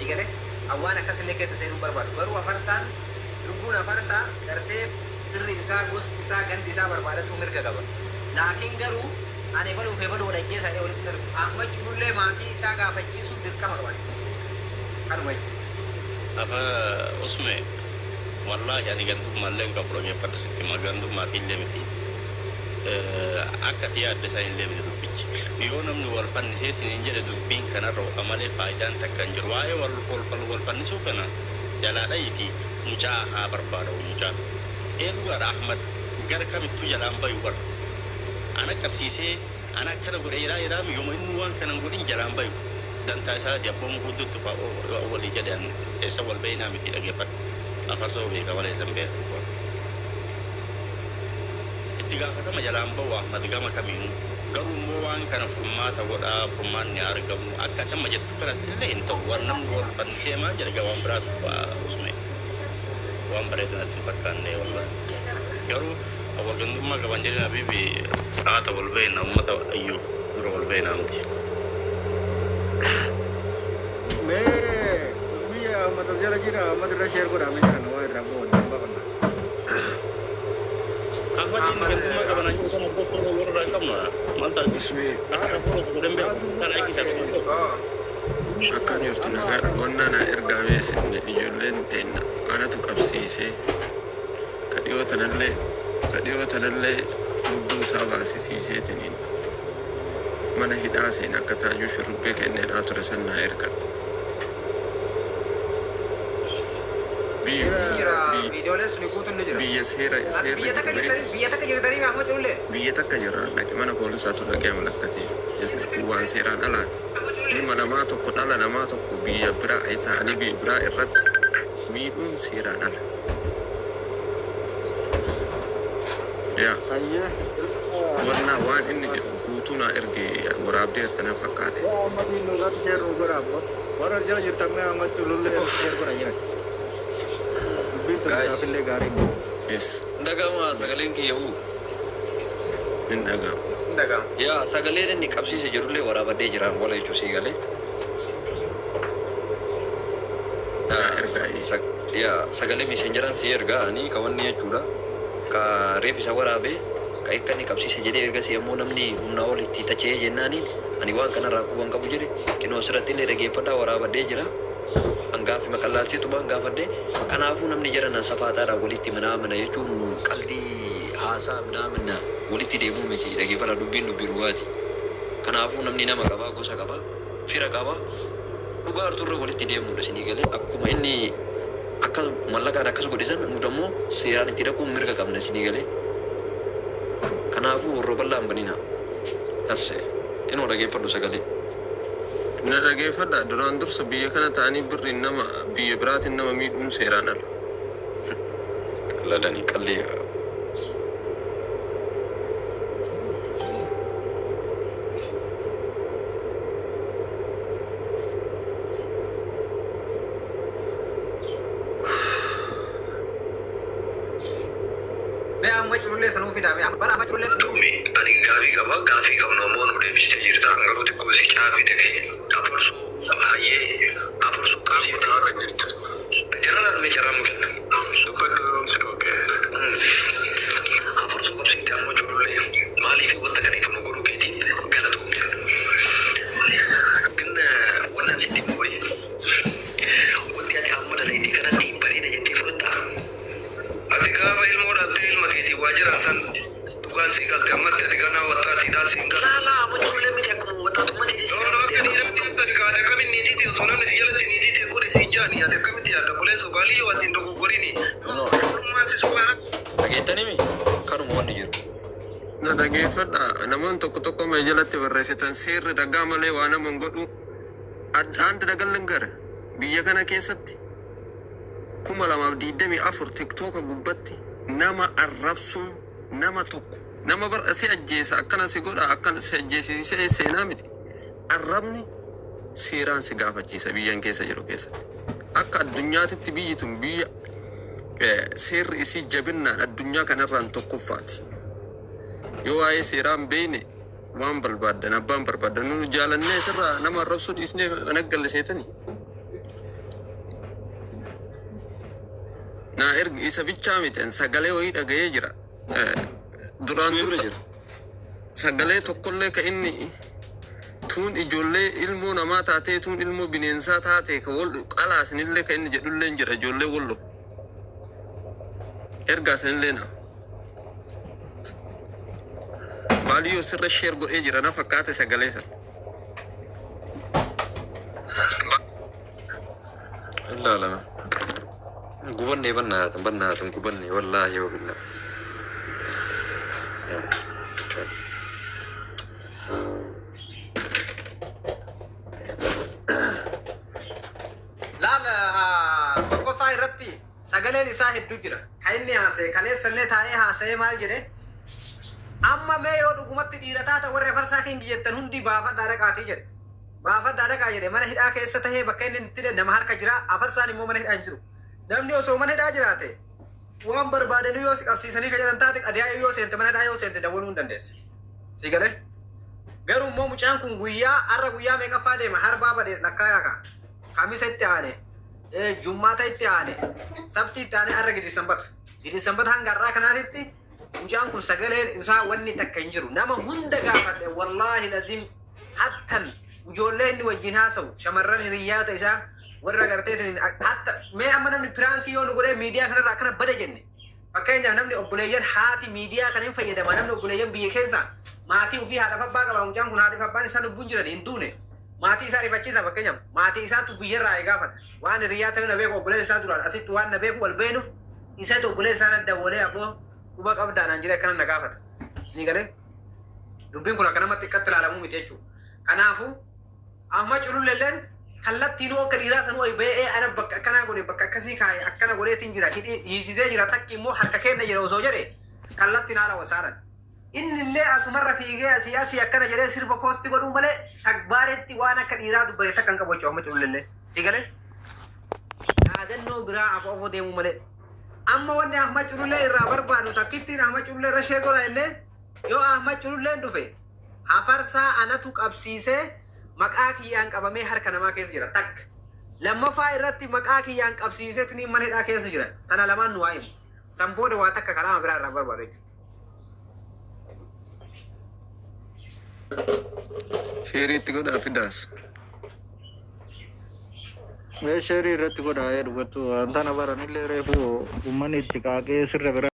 Sii galee waan akkasillee keessa seenuu barbaadu. Garuu Afarsaan, lubbuun Afarsaa gartee firri isaa, gosti isaa, gandi isaa barbaadatuu mirga qaba. Laakiin garuu ani ebaluu fi ebaluu wal ajjeesaa jedhee walitti hin ergu. Ahmad Culullee maatii isaa gaafachiisuu dirqama qaba. Kanuma jechuudha. Afa Usme, wallaahi ani gandummaa illee hin qabu, dhageeffadhu, sitti hima, gandummaa fi illee miti. Akka ati yaadde san illee miti dubbichi. Yoo namni wal fanniseetiin hin jedhe, dubbiin kanarra ho'a malee faayidaan takka hin jiru. Waa'ee wal wal fannisuu kana jalaa dhayiiti mucaa haa barbaadamu mucaan. Ee, dhugaadha, Ahmad gara kamittuu jalaan bayu bara. Ana qabsiisee ana akkana godhe yeraa yeraami yooma inni waan kana hin godhin jalaan bayu. Dantaa isaati abboon gudduttu walii jedhe an keessa wal beeynaa miti, dhageeffadhu. Afarsoo beeka malee isan beeku. Itti gaafatama jalaan bahu Ahmad gama kamiinuu. Garuu immoo waan kana furmaata godhaa, furmaanni haa argamu. Akka ati amma jettu kanatti illee hin ta'u. Waan namni wal fannisee maal jedhe waan biraatu dhufa, Usmee. Waan bareeda natti hin fakkaanne wallahi. Garuu wal gandummaa qaban jedhin, habiibi, haata wal beekna, uummata iyyuu dura wal beekna nuti. Mee Usmiyya, Ahmad as jala jira, Ahmad irra share godhaa mee jiran waa irraa bu'u wajjin bafanna. Ahmadiin Ahmad gandummaa qaban an kana bokkoo warra hin qabnu maal taate? Usmee. Akka fuula godhan beeku kana eegisa godhan beeku. Oh. Akkam jirtu? Amma Nagaadha. Qonnaa naa ergaamee isin ijoolleen teenna anatu qabsiisee ka dhiyoo tanallee lubbuu isaa baasisiiseetiniin mana hidhaa seen akka taajuu shurrubbee kenneedhaa ture san naa erga. Biyyu Ni jira, biyya viidiyooleen suni guutuun ni jira. Biyya seera Ati seerri biyya takka jiru beekta. jirtanii, biyya takka jirtanii Ahmad Culullee. Biyya takka jirra, dhaqe mana poolisaatu dhaqee amalakkatee. Kun waan seeraan alaati. Ilma namaa tokko, dhala namaa tokko biyya biraa ta'anii biyya biraa irratti miidhuun seeraan ala. Yaa Hayyee. Wannaa waan inni jedhu guutuu naa erge, waraabdeerta na fakkaate. Yaa Ahmadiin nu irratti share nu godhaa abbo. Warra as jala jirtan mee Ahmad Culullee irratti share godhaa jiran. Dubbiin tun Guys, isaafillee gaarii miti. Yes. Dhagama sagaleen kiyya huu? Hin dhaga'amu. Hin dhaga'amu. Yaa, sagaleen inni qabsiise jirullee waraabadhee jira wala jechuu sii galee. Naa ergaa. Yaa, sagalee Messengeraan si ergaa ani ka wanni jechuudha. Ka reef isa waraabee ka akka inni qabsiise jedhee, ergasii ammoo namni humnaa ol itti tacha'ee jennaani ani waan kanarraa quban qabu jedhe, kinoo asirratti illee dhageeffadhaa, waraabadhee jira. Hangaafi maqallaalcheetumaan gaafadhe. Kanaafuu namni jara na safaataadhaan walitti minaamina jechuun qaldii haasaa minaamina walitti deemuu miti, dhageeffadhaa, dubbiin dubbii dhugaati. Kanaafuu namni nama qabaa, gosa qabaa, fira qabaa, dhugaa artuurra walitti deemuudha isinii galee. Akkuma inni akka mallaqaan akkas godhe sana nu dammoo seeraan itti dhaquun mirga qabna isinii galee. Kanaafuu warra bal'aan banina. Asse inoo dhageeffadhu sagalee. Na dhageeffadha, duraan dursa biyya kana ta'anii birriin nama biyya biraatiin nama miidhuun seeraan ala. Qalladanii qalli. Mee Ahmad Culullee sanuu fidaa, mee bara Ahmad Culullee sanuu. Duumi ani gaafii qaba. Gaafii qabnu ammoo nu deebistee jirta. Garuu xiqqoo si caafi dhagaye. Afarsoo hayyee, afarsoo qabsiifte. Irra jirta. Jaralaan mee carraa nu kenna. Dubbadhu, si dhoqqee. Afarsoo qabsiifte ammoo ijoollee maaliif wanta kaniif nu godhuu keetiin galatoomte. Gin wannan sitti moo'ee wanti ati amma dalaydee kanatti bareeda jettee fudhattaa? Ati gaafa ilmoo dhaltee ilma keetiin waa jiran san dhugaan sii galte, ammatti ati ganaa wattaatiidhaan siin galte. Laalaa, amma ijoollee miti, akkuma wattaatummatti si No, no, akka gaafate. dhiiratti as sadi kaate akkamitti niitii ta'e osoo namni si jalatti niitii ta'e godhe siin jaani, ati akkamitti yaadda buleessa baalii yoo ati hin dogoggorini? Kunoo. Ijoollummaan si suphaa. Dhageettanimi kanuma wanni jiru. Na dhageeffadha, namoonni tokko tokko mee jalatti barreessitan seerri dhagaa malee waa nama hin godhu. አንድ ነገር ልንገርህ, biyya kana keessatti 2024 TikToka gubbatti nama arrabsuun, nama tokko nama bar si ajjeesa, akkana si godha, akkana si ajjeesisee seenaa miti. Arrabni seeraan si gaafachiisa biyyan keessa jiru keessatti. Akka addunyaatitti biyyi tun biyya seerri isii jabinnaan addunyaa kanarraan tokkoffaati. Yoo waa'ee seeraan beeyne waan barbaaddan abbaan barbaaddan nu jaalannee sirraa nama arrabsuu dhiisnee naggalle seetanii. Naa ergi isa bichaa miti an sagalee wayii dhaga'ee jira. Duraan Usmee bira dursa jira. sagalee tokkollee ka inni tuun ijoollee ilmoo namaa taatee tuun ilmoo bineensaa taate ka wal qalaasinillee ka inni jedhullee hin jira ijoollee wallo. Ergaa sanillee na. Baaliyyoo sirra sheer godhee jira na fakkaate sagalee sana. Ilaalame. Gubanne bannaatan bannaatan gubanne wallaahi wabillaa. Laala tokkoffaa irratti sagaleen isaa hedduu jira. Kan inni haasa'e kaleessallee taa'ee haasa'ee maal jedhe? Amma mee yoo dhugumatti dhiira taata warri afarsaa keenya jettan hundi baafadhaa dhaqaatii jedhe. Baafadhaa dhaqaa jedhe mana hidhaa keessa tahee bakka inni itti hidhe nama harka jira afarsaan immoo mana hidhaa hin jiru. Namni osoo mana hidhaa jiraate waan barbaadanii yoo si qabsiisanii ka jedhan taate qadiyaa yoo seente mana hidhaa yoo seente dawwaluu hin dandeesse. Si galee? Garuu immoo mucaan kun guyyaa har'a guyyaa meeqaffaa deema harbaa bade lakkaayaa ka. Kamisa itti aane, jummaata itti aane, sabti itti aane har'a gidi sanbata. Gidi sanbata hanga har'aa kanaatitti mucaan kun sagaleen isaa wanni takka hin jiru. Nama hunda gaafadhe wallaahi lazim hattan ijoollee inni wajjin haasa'u shamarran hiriyyaata isaa warra garteetiin hatta mee amma namni piraankii yoo nu godhee miidiyaa kanarra akkana bada jenne. Fakkeenyaaf namni obboleeyyan haati miidiyaa kana hin fayyadama namni obboleeyyan biyya keessa maatii ofii haadha abbaa qaba mucaan kun haadha abbaan isaa lubbuun jiran hin duune maatii isaa rifachiisa fakkeenyaaf maatii isaatu biyyarraa gaafata waan hiriyyaa ta'uu na beeku obboleessa isaa duraan asitti waan na beeku wal beenuuf isatu obboleessa isaa na dawwalee aboo quba qabdaa naan jedhee akkana na gaafata. Isinii galee dubbiin kun akka namatti xiqqatti ilaalamuu miti jechuudha. Kanaafuu amma cululleelleen kallattiinuu akka dhiiraa sanuu ayi ba'ee ana bakka akkanaa godhe bakka akkasii kaa'e akkana godheetiin jira hidhii hiisisee jira takki immoo harka kenna jira osoo jedhe kallattiin haala wasaaran. Inni illee asumarra fiigee asii asii akkana jedhee sirba poosti godhuu malee tagbaaretti waan akka dhiiraa dubbate takka hin qabu jechuudha amma cululleellee. Si galee? Dhaadannoo biraa afoo afoo deemuu malee. Amma wanni Ahmad Culullee irraa barbaadu takkittiin Ahmad Culullee irra shee godha illee yoo Ahmad Cululleen dhufe hafarsaa anatu qabsiisee maqaa kiyyaan qabamee harka namaa keessa jira takka. Lammaffaa irratti maqaa kiyyaan qabsiisee tiniin mana hidhaa keessa jira. Tana lamaan nu waa himu. San booda waa takka kalaama biraa irraa barbaadu jechuudha. Sheerii itti godhaa fidaas. Mee sheerii irratti godhaa dhugattu wanta na baranillee reefu uummanni itti qaaqee sirra bira.